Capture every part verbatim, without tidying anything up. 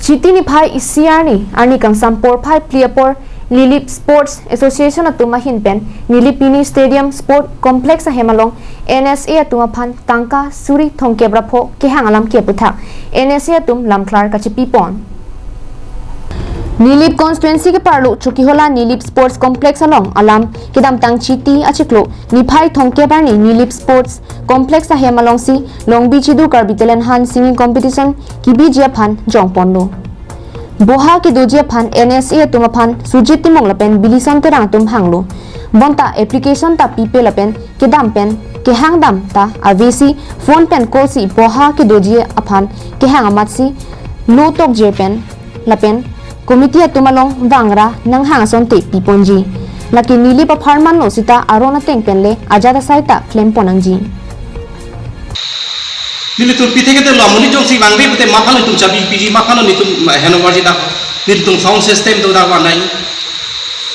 Chiti niphai isi arni, arni kangsam porphai phli apor, Nilip Sports Association atum ahin pen, Nilip Mini Stadium Sport Complex ahem along, N S A atum aphan tangka suri thomkep ra pho kehang alam ke aputhak, N S A atum lamklar kachipi pon. Nilip constituency keparlo Chokihola Nilip Sports Complex along alam kedamtang Chiti achiklo niphai thomkep arni Nilip Sports Complex ahem alongsi Longbi Chidu Karbi Talent Hunt Singing Competition kebiji aphan jongponlo. Boha kedoji aphan N S A atum aphan Sujit Timung lapen Bilison Terang atum hanglo. Bonta application ta pipe lapen kedam pen kehang dam ta avesi phone pen call si boha kedoji aphan kehang amatsi lo tokjir pen lapen committee atum along vangra nanghang asonte piponji. Lake Nilip apharman lo sita aron ateng pen le ajat asai ta klempon nangji. Nelitum pi thekthelo, amonit jongsi vangve pute matha nelitum chabi piji, matha nelitum handover ji dak, nelitum sound system do dak vanai.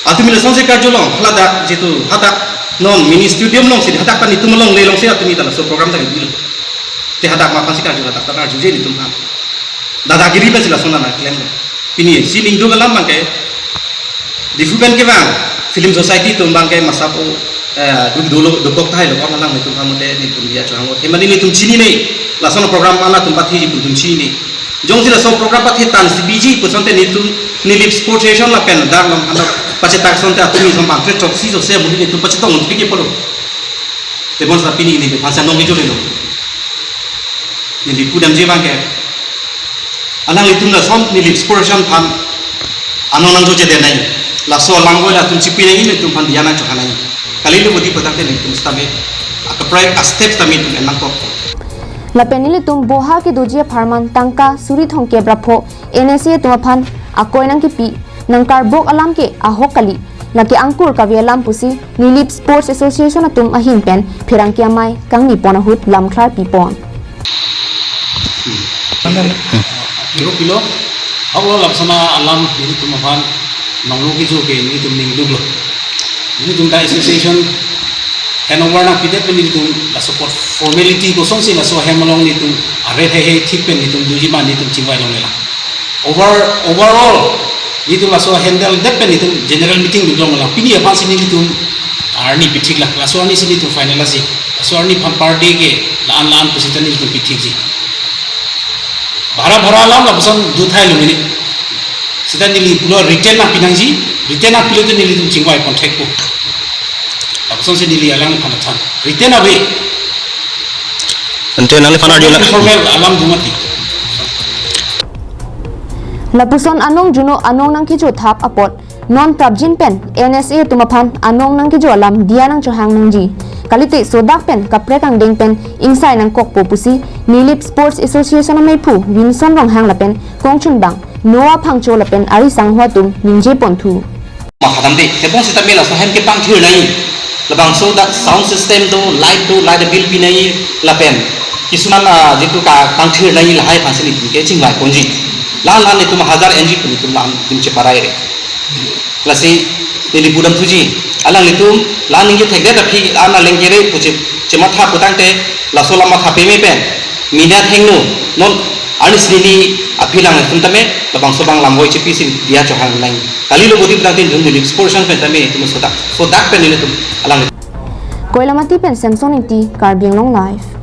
Atumi lasonsi karjulong, ladak jitu hadak non mini stadium alongsi hadak ta nelitum alongle alongsi atumi ta laso program ta kebilo. Te hadak matha si karju, hadak ta karjuje nelitum aphan. Dadagiri pensi lason nangklem. Pini si ningduk alam abangke Diphu pen kevang Film Society atum abangke masap o, eh, duk dolo dokok tahai lo, alanglitum aphan mate nelitum diya chohang o. Themali nelitum chinine, lason program alanglitum patheji pu nelitum chinine. Jongsi lason program pathe tangsi biji pu asonte nelitum Nilip Sports Association lapen dak along handa pachetak asonte atumi som bangke choksi jose amonit nelitum pachetong unpike pulo. Tebonta pini nelitum aphan si nong ijolelo. Neli pudamji abangke, alanglitum lason Nilip Sports Association aphan anong nangjojedet nai. Laso alang ko latum chipi nangji, nelitum aphan diya nangchohang nai. Kalilo bodi patang te nelitum sitame akaprek a-steps tame nelitum en nangkok. Lapen nelitum boha kedoji apharman tangka suri thomkep ra pho N S A atum aphan akoi nangkipi nangkarbok alam ke ahok kali, lake angkur kave alam pusi Nilip Sports Association atum ahin pen pherangke amei kangnipon ahut lamklar pipon. Pilo pilo, ahoklo lapuson alam nelitum aphan nonglo kecho ke nelitum ningduklo. Nelitum ta association handover nangpidet pen nelitum laso apot formality kosonsi laso ahem along nelitum arret heihei thik pen nelitum doji ma nelitum chingvai longlelang. Over, overall, nelitum laso handle det pen nelitum general meeting dun longlelang. Pini aphan si nelitum arni pithiklang. Laso arni si nelitum final asi. Laso arni aphan per day ke la-an la-an pusita nelitum pithikji. Bhara bhara alam lapuson do tahai lo mini. Sita neli pulo written nangpi nangji, written nangpilo te nelitum chingvai contact po. Lapusonsi neli alangliphan than. Written ave. Ante nangliphan arjula. Formal alam do mati. Lapuson anong juno anong nangkejo thap apot non prapjin pen N S A atum aphan anong nangkejo alam diya nangchohang nangji. Kalite sodak pen kaprek angdeng pen ingsai nangkokpo pusi Nilip Sports Association ameiphu Winson Ronghang lapen kongchunbang Noah Phangcho lapen ari sangho atum ningjeponthu. Makhadam de, tebon sitame laso ahem kepangthir nai. Labangso dak sound system do, light do, light bill pi nai lapen kisuman, ah, jitu ka pangthir nai lahai aphansi nelitum ke chingvai ponji. Lan lan nelitum hajar N G pu nelitum lan dim cheparai re. Lasi neli pudamthuji, alanglitum lan ningje thekdet aphi an aleng kere pu che, chematha putangte laso alam matha peme pen media athengno non arni sini aphi alanglitum tame labangso abang lamvoi chepisi diya chohang nang. Kalilo bodi putangte nelitum Nilip Sports Association pen tame nelitum sodak, sodak pen nelitum alang. Koilamati pen Samson Ingti, Karbi Anglong Live.